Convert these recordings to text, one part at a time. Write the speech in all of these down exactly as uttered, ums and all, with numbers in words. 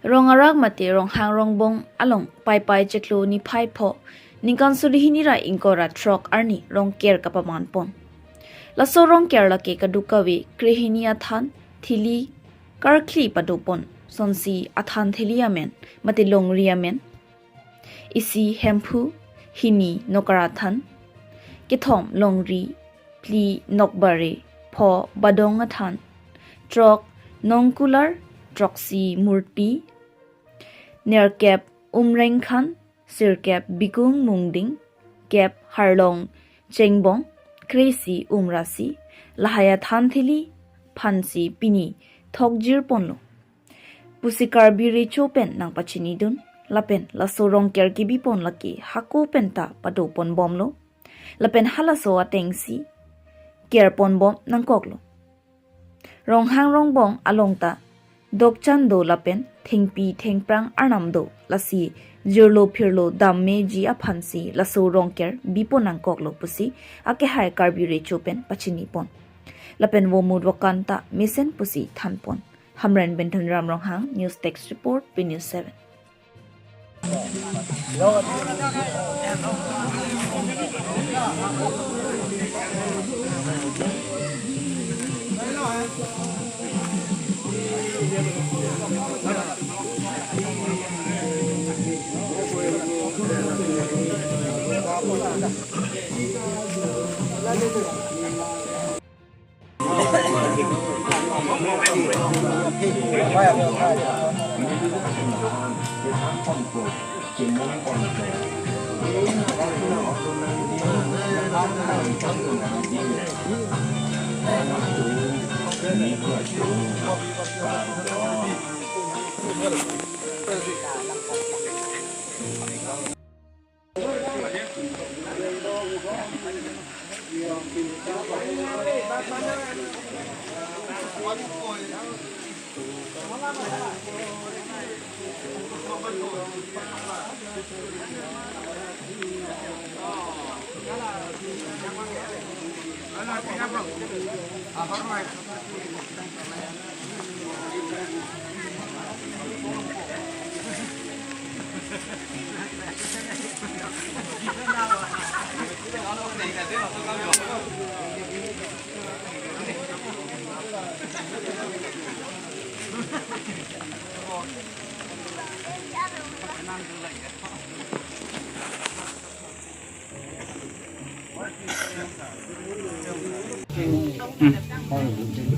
Rong Arak mate Ronghang Rongbong along Paipai chiklo niphai pho ningkan suri hini ra ingkoi ra throk arni Rongker kapaman pon. Laso Rongker lake kadokave krehini athan thili karkhli pado pon, sonsi athan thili amen mate longri amen isi Hemphu, hini Nokarathan, kethom Longri, phli Nokbare, pho Badong Athan, throk Nongkular, throksi Murti, nerkep Umrengkhan, sirkep Bikung Mungding, kep Harlong Chengbong, kre-isi Umrasi, lahai athan thili aphansi pini thokjir ponlo pusi Karbi Recho pen nangpachinidun. Lapen laso Rongker kebi pon lake hako penta pado pon bomlo. Lapen halaso atengsi ker pon bom nangkoklo. Ronghang Rongbong along ta dokchan do lapen thengpi thengphrang arnam do, lasi jirlo phirlo dam meji aphansi laso Rongker bipon nangkoklo pusi akehai Karbi Recho pen pachini pon. Lapen vomut vokan ta mesen pusi than pon. Hamren Bendhunram Ronghang, News Desk Report, P News seven.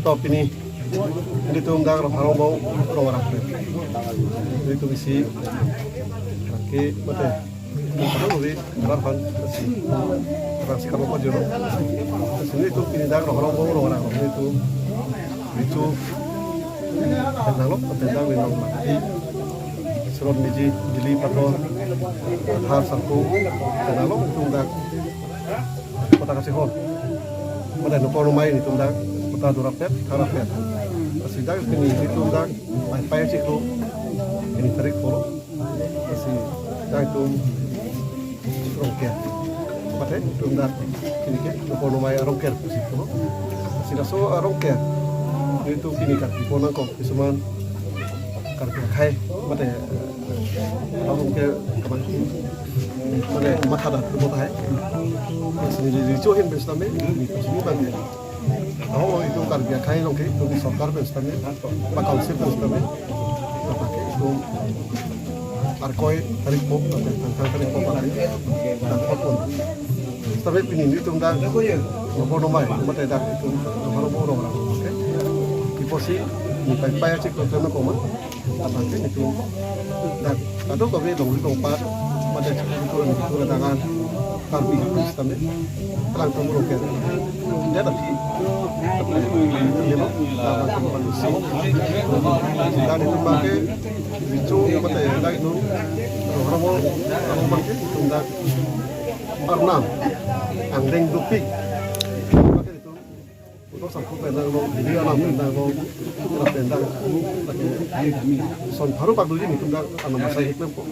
To pini, nelitum dak Ronghang Rongbong Rong Arak. Nelitum isi ke mate, kalau lebih, kalau kan, si, orang sekarang apa jono. Sini tu pini dak Ronghang Rongbong Rong Arak. Nelitum Recho pen nanglo, pen nang ri nang mati. Surat meji, bili, pathor, athar, sarpo, pen nanglo, nelitum dak kota Kasihor. Pada nokor nomai nelitum dak kota Dorapet, Tharapet. Lasi dak pini nelitum dak Paipai chiklo, pini tarik polo. Lasi dak nelitum Rongker. Mate nelitum dak pini ke nokor nomai Rongker pusi pulo. Lasi laso Rongker nelitum pini kat pipon nangkok kisuman Karbi akhai mate Rongker kemang mate makhadat pulo tahai. Lasi neli Recho ahin pen sitame, neli pachini abang ke. Aho itum Karbi akhai along ke, itum sorkar pen sitame, ba council pen sitame, apake itum Arkoi tarik pho, tangka tarik pho apake, tangka pon. Sitame pini nelitum dak nokor nomai, mate dak itum Ronghang Rongbong Rong Arak, oke. Iposi, neli Paipai chiklo klem nangkok ma. Aphan ke nelitum dak kadokave dong dong pat mate chiklo dong dong dangan Karbi sitame. Alangtum Rongker. Dia tapi lima dangan tum panusi. Dan nelitum abang ke Recho mate dak nelitum Ronghang Rongbong Rong Arak abang ke nelitum dak arnam angdeng dopik. Abang ke nelitum Utok sangkut pen nanglo, bili arnam pen nanglo, rap pen nang, lake son pharo pak doji nelitum dak arnam asai klempo.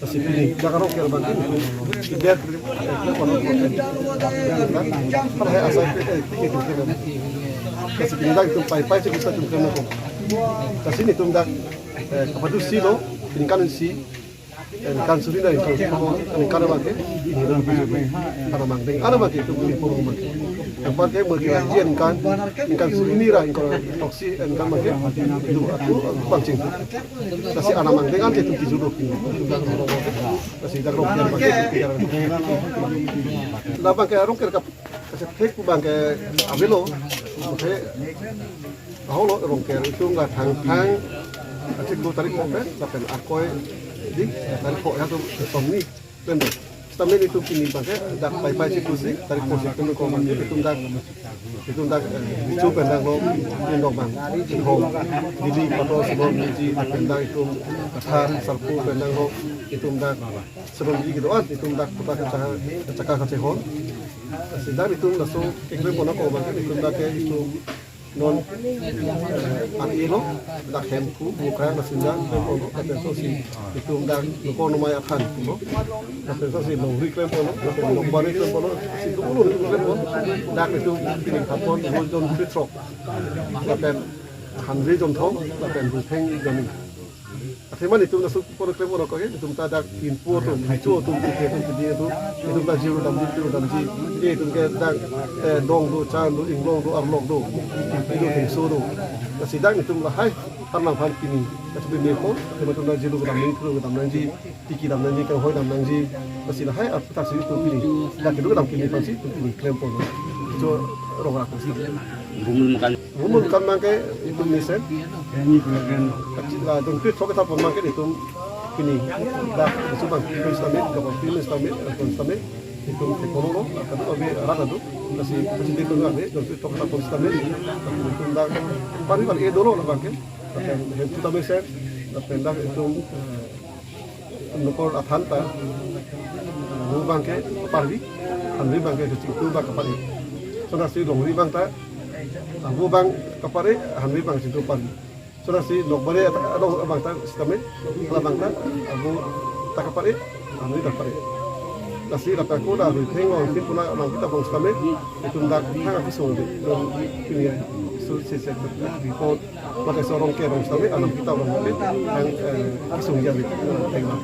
Lasi pini dak Rongker abang ke nelitum kider klempo, klempo nang. Pada hai asai ke, eh, tinggi tinggi kan. Lasi pini dak itum Paipai chiklo sita itum klempo. Lasi nelitum dak Eh, kapadu si lo, ningkan isi, eh, ningkan suri na ningkan suri, ningkan abang ke, ini lo, anam angdeng, anam angke itu beli purung abang. Yang pakai bagi lagi ningkan, ningkan suri ni ra, ningkan toksi, eh, ningkan abang ke, itu aku bangcing. Lasi anam angdeng kan itu kijulu. Lasi dak rok yang pakai, itu yang. Labang ke arong ke kap, kasih tek abang ke avelo, oke. Aholo Rongker itum la Thangthang achiklo tarik pho pen, lapen Arkoi di tarik pho ya atum tomni pen do. Sitame itum pini abang ke dak Paipai chiklo si tarik pho si pen ko abang ke itum dak, itum dak, eh, Richo pen dang lo, itum dong abang Chinghong, Dili Pato Sibon Niji pen dang itum Kathar Sarpo pen dang lo, itum dak Sibon Niji kedo-an itum dak kota kacha, kachaka kachehon. Sita itum laso keklem pon ako abang ke itum dak ke itum non, eh, ar-e lo, dak Hemphu, Mukrang, Masinjan, klem pon lo, lapen so si itum dak Nokor Nomai Aphan lo, lapen so si Longri klem pon lo, lapen Nokbari klem pon lo, si itum ulun klem pon, dak itum pining thapon, Rojon Pitrok, lapen Hanri Jonthong, lapen Bupheng Jani. Athema itum laso pon klem pon ako ke, itum ta dak Pinpo atum, Richo atum, Tike atum, Tidi atum, itum ta jiru damji, jiru damji, ke itum ke dak, eh, dong do, chan do, inglong do, arlok do, itum thengso do. Lasi dak itum lahai, Harnam aphan pini, kachibi meko, itum ta jiru kedam ning, thuru kedam nangji, tiki dam nangji, kanghoi dam nangji, lasi lahai, aputhak si itum pini, dak kedo kedam kimi aphan si itum pini klem pon. Cho rong rak si. Bumul makan. Bumul makan abang ke itum mesen. Kacil la dong pit sok kita pon abang ke itum pini. Dak isu abang pin stamit, kapal pin stamit, pin stamit. Itum te kono lo, kadu abi rat adu. Lasi kacil itum abi dong pit sok kita pon stamit. Itum dak pari pari e dolo abang ke. Lapen Hemphu ta mesen. Lapen dak itum, eh, Nokor Aphan ta, avo abang ke kapar-i, Hanri abang ke kachingthur abang kapar-i. Sonasi Longri abang ta, avo abang kapar-i, Hanri abang kachingthur par-i. Sonasi Nokbari ta, alo abang ta sitame, hala abang ta, avo ta kapar-i, Hanri ta par-i. Lasi lapen ako dak Ruitheng along pin puna abang kita abang sitame, itum dak thang akisung di, dong pini ya, su si se report. Mate so Rongker rong sitame anam kita abang ke, yang, eh, kisung jadi, eh, tema.